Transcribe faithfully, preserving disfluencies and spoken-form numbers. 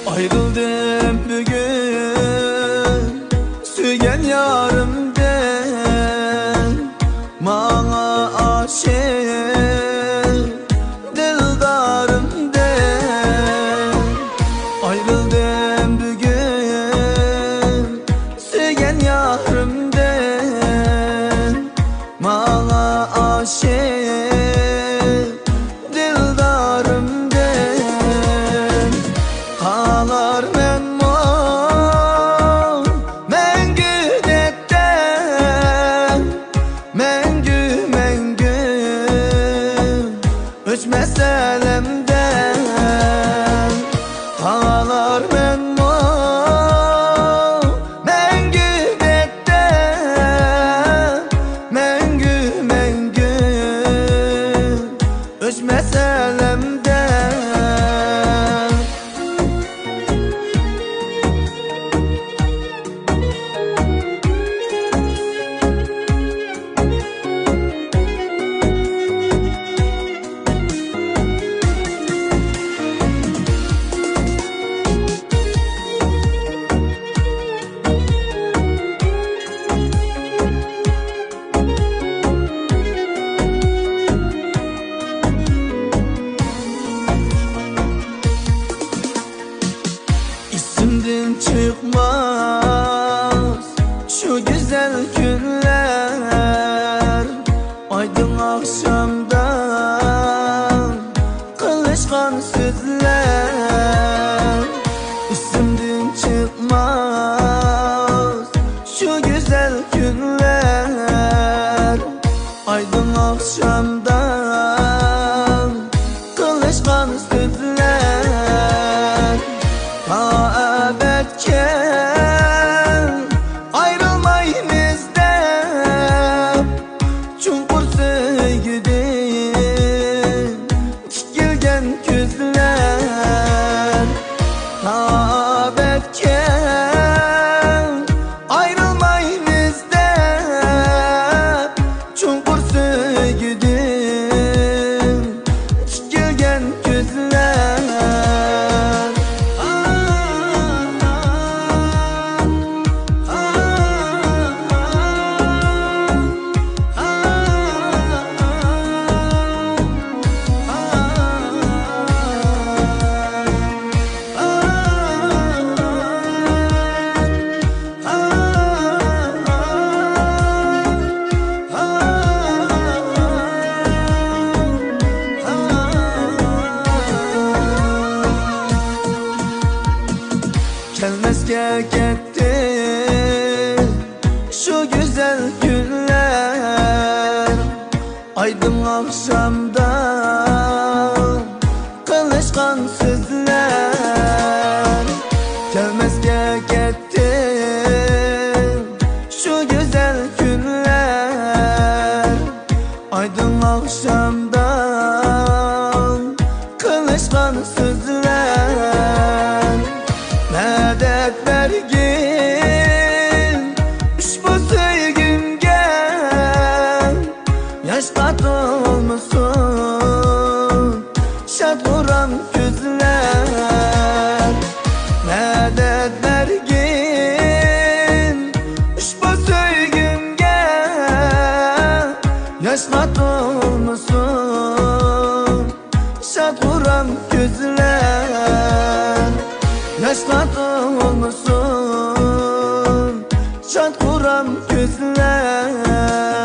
ئايرىلدىم بۈگۈن سۆيگەن يارىمدىن، ماڭا ئاشىق دىلدارىمدىن. ئايرىلدىم بۈگۈن سۆيگەن يارىمدىن، ماڭا ئاشىق دىلدارىمدىن. قالارمەنمۇ مەڭگۈ دەردتە، مەڭگۈ، مەڭگۈ ئۆچمەس ئەلەمدە. قالارمەنمۇ مەڭگۈ دەردتە، مەڭگۈ، مەڭگۈ ئۆچمەس ئەلەمدە. ئېسىمدىن چىقماس شۇ گۈزەل كۈنلەر، ئايدىڭ ئاخشامدا قىلىشقان سۆزلەر. ئېسىمدىن چىقماس شۇ گۈزەل كۈنلەر، ئايدىڭ ئاخشامدا قىلىشقان سۆزلەر. تا ئەبەدكە ئايرىلمايمىز دەپ، چوڭقۇر سۆيگۈدىن تىكىلگەن كۆزلەر. تا ئەبەدكە ئايرىلمايمىز دەپ، چوڭقۇر سۆيگۈدىن تىكىلگەن كۆزلەر. كەلمەسكە كەتتى شۇ گۈزەل كۈنلەر، ئايدىڭ ئاخشامدا قىلىشقان سۆزلەر. كەلمەسكە كەتتى شۇ گۈزەل كۈنلەر، ئايدىڭ ئاخشامدا قىلىشقان سۆزلەر. مەدەت بەرگىن ئۇشبۇ سۆيگۈمگە، ياشقا تولمىسۇن شاد-خۇرام كۆزلەر. مەدەت بەرگىن ئۇشبۇ سۆيگۈمگە، ياشقا تولمىسۇن شاد-خۇرام كۆزلەر. ياشقا تولمىسۇن شاد-خۇرام كۆزلەر.